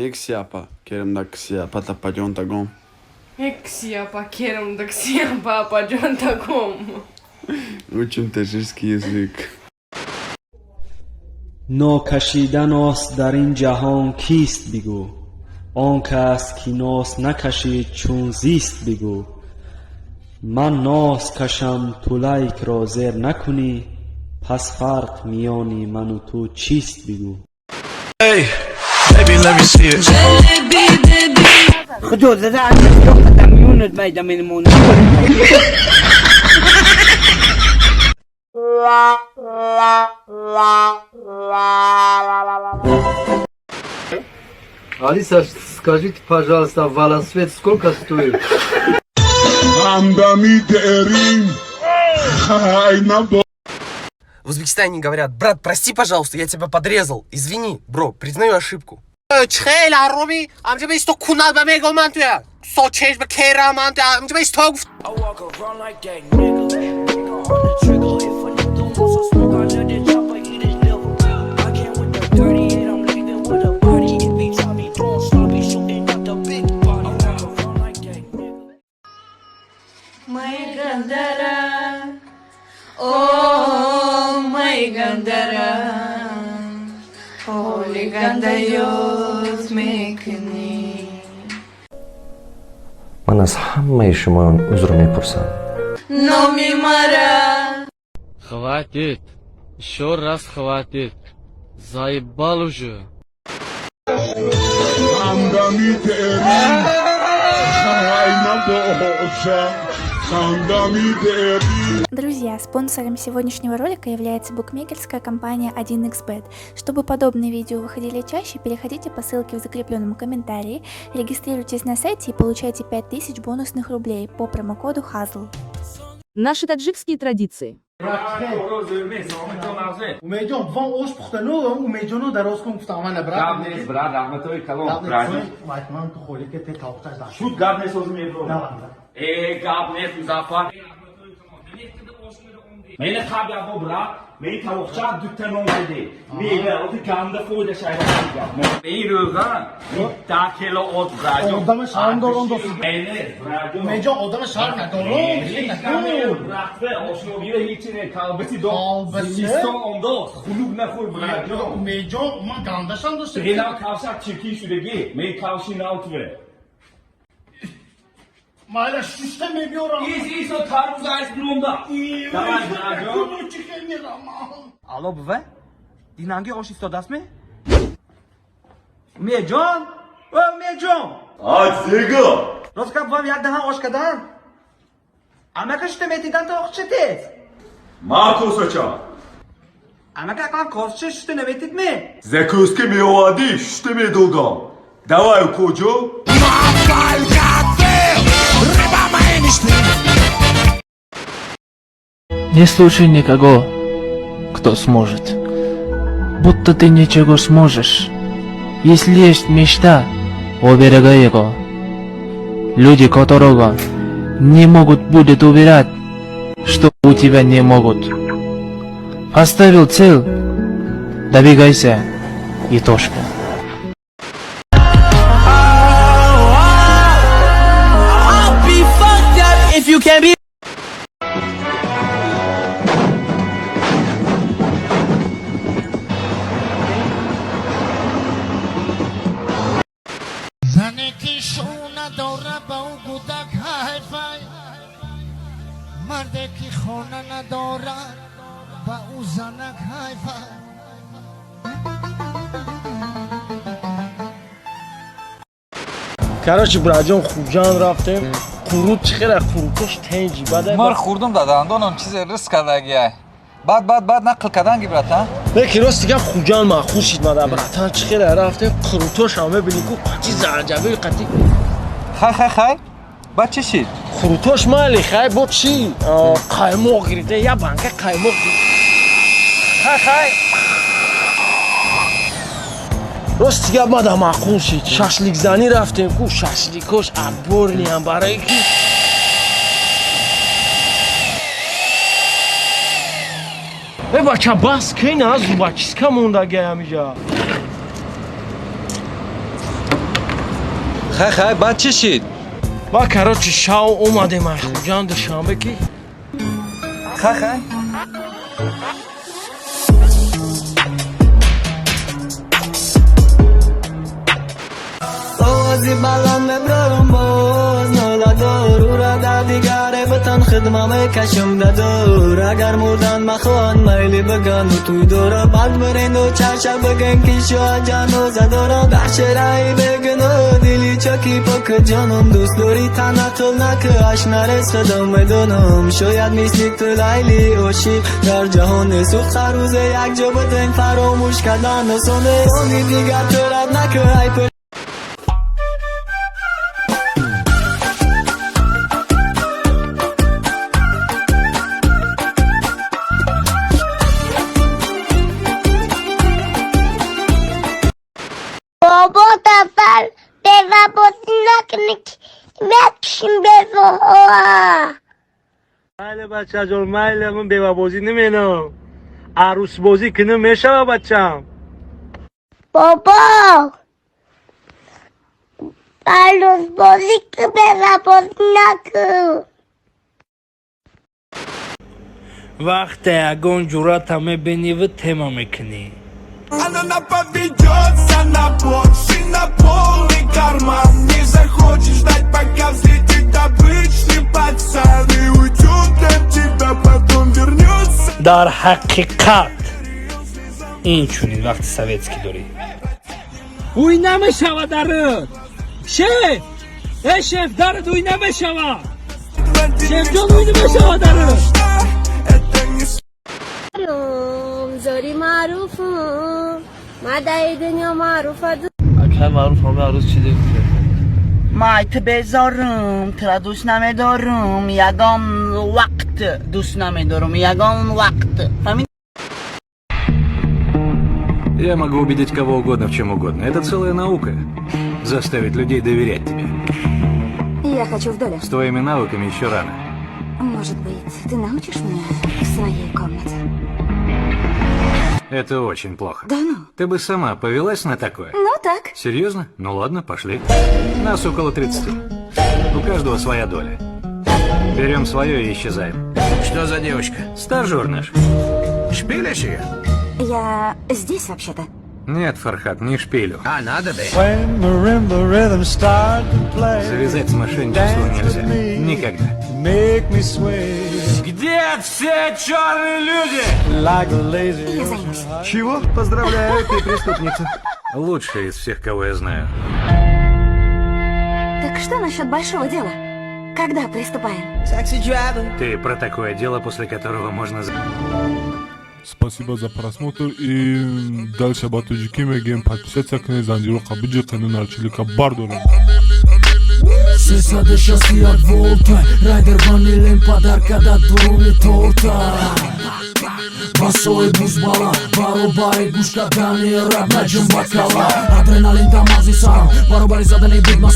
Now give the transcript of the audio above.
Эксиапа, керемдаксиапа тапаҷонтагом. Эксиапа керемдаксиапа паҷонтагом. Учим таджикский язык. Нокашида нос дар ин ҷаҳон кист бигӯ, он кас ки нос накашид чун зист бигӯ. Ман нос кашам, ту лайкро зер накунӣ, пас фарқ миёни ману ту чист бигӯ. Baby, let me see it. Худо зада миёнат майда мемонад. Алиса, скажите, пожалуйста, велосипед сколько стоит? Андами дерин. Хайна. В Узбекистане говорят: брат, прости, пожалуйста, я тебя подрезал. Извини, бро, признаю ошибку. Хеле ҳароми амҷа ба исто кунад ба мегом ман туя сочеш ба кера ман туя амҷа ба исто гуфт. I walk around like that nigga. Finger on the trigger. If a nigga wants some smoke, I let it chopper eat his liver. I came with the 38, I'm leaving with a body. If he try me doing sloppy, shooting out the big body. I walk around like that nigga. Майгандара, о, майгандара, ҳоли ганда ёд мекунӣ. Ман аз ҳамаи шумоён узр мепурсам. Номи мара. Хватит. Еще раз хватит. Заебал уже. Андами дерин. Хайна боша. Хандами дерин. Друзья, спонсором сегодняшнего ролика является букмекерская компания 1xBet. Чтобы подобные видео выходили чаще, переходите по ссылке в закрепленном комментарии, регистрируйтесь на сайте и получайте 5000 бонусных рублей по промокоду HAZL. Наши таджикские традиции. Умедҷон, вам ош пухтану, Умедҷону дароз кун гуфтам, мана брат. Гап нест, брат, раҳматои калон, брат. Ман ту холӣ ки те тавқташ даш. Шуд, гап нест, ҳозир мебром. Э, гап нест, Музаффар. Мени қабл або, брат, мени тавоқча дута нон деде. Мева, оти ганда фойда шайра. Мени рӯған, да кило от, браҷон. Одама шарм дорон дос. Мени, браҷон. Умедҷон, одама шарм надорон. Рафта, ошногира ҳечи не, колбаси до. Зимистон омдо, хунук нахӯр, браҷон. Умедҷон, ман гандашам дошта. Менам кавшак чиркин шудагӣ, мени кавши нав туве. Майла шушта мебиёрам. Ис, ис, о тарбуз айс биромда. Давай, браҷон. Алло, бува, динанги ош истодастме, Умедҷон, о Умедҷон. Ай, зега. Рост гап, бувам, як даҳан ош кадан амака шута метидан то охча тез. Ма косача. Амака ақлан косча шута наметидме? Закуски меовардӣ, шушта медодам. Давай, укоҷо. Не слушай никого, кто сможет. Будто ты ничего сможешь. Если есть мечта, уберегай его. Люди, которого не могут будет убирать, что у тебя не могут. Поставил цель, добегайся и точка. I'll be fucked up if you can't be. Зане ки шу надора, ба ӯ гудак ҳайфай, марде ки хона надорад, ба ӯ занак ҳайфай. Короче, браҷон, Хуҷанд рафтем, қурут чӣ хела, қурутош тенҷи бада. Мар хурдум, да дандонам чизе рис кардагиай. Баъд, баъд, баъд нақл карданги, братан. Не ки рости гап, Хуҷанд махуш шид мада, братан, чӣ хела рафтем, қурутошам мебинӣ ку, қати занҷабил, қати. Хай, хай, хай, баъд чӣ шид? Қурутош майли, хай, бо чӣ қаймоқ гирифта, як банка қаймоқ. Хай, хай. Рости гап, мада маъқул шид. Шашликзанӣ рафтем ку, шашликош отборныйам, барое ки э бача, бас кина, зубочистка мондагиам иҷа. Хай, хай, баъд чӣ шид? Ба, короче, шав омадем ай Хуҷанд, Душанбе ки. Хай, хай. Овози баланд меброрам, боз нола дор, ура дар дигаре бутан хидма мекашам дадор. Агар мурдан махоҳанд, майли биган, туй дора, бад биренду чарша биган, ки шояд ҷаноза дора. Дар шераи бегуноҳ дили чаки пок, ҷонам, дӯст дорӣ, танаққул накӣ, аш нарез, худам медонам. Шояд мисли ту Лайли ошиқ дар ҷаҳон несӯхт, ҳар рӯзе якҷо будем, фаромӯш кардан осон нест. Они дигар ту рад накӣ, ай. بابا دفر به بازی نکنه که مکشیم به. Майли, бачаҷон, майли, ман бевабозӣ наменам. Арӯсбозӣ кунам, мешава, бачам? بابا، عروس بازی که به بازی نکن. Вақте ягон ҷуръата мебиниву тема мекунӣ. Она на поведется на больше, на полный карман. Не захочешь ждать, пока взлетит обычный пацан. И уйдет от тебя, потом вернется. Дар ҳақиқат ин чунин вақти советский дорӣ, уй намешава дард, шеф, э, шеф, дард, уй намешава, шефҷон, уй намешава дард. Это не Зори маъруфум, мадаи дунё маъруфа. Акай маъруф ҳама арӯз чӣ дед? Май ту безорум, тура дӯст намедорум, ягон вақт дӯст намедорум, ягон вақт. Фаҳмид? Я могу убедить кого угодно в чем угодно. Это целая наука. Заставить людей доверять тебе. Я хочу в долю. С твоими навыками еще рано. Может быть, ты научишь меня в своей комнате? Это очень плохо. Да ну? Ты бы сама повелась на такое? Ну так. Серьезно? Ну ладно, пошли. Нас около 30. У каждого своя доля. Берем свое и исчезаем. Что за девочка? Стажер наш. Шпилишь ее? Я здесь вообще-то. Нет, Фархат, не шпилю. А надо бы. Завязать с мошенничеством нельзя. Никогда. Где все черные люди? Я займусь. Чего? Поздравляю, ты преступница. Лучшая из всех, кого я знаю. Так что насчет большого дела? Когда приступаем? Ты про такое дело, после которого можно... Спасибо за просмотр, и дальше ба тоҷикӣ мегӯем: подписаться кунед, занҷироқа биҷиқену нарчилика бардорем. 361 волта, райдер ванилен падарка да дуруни торта. Басои бузбала баробари гӯш кардани раб наҷум бакала. Адреналин да мағзи сарам баробари задани бигма.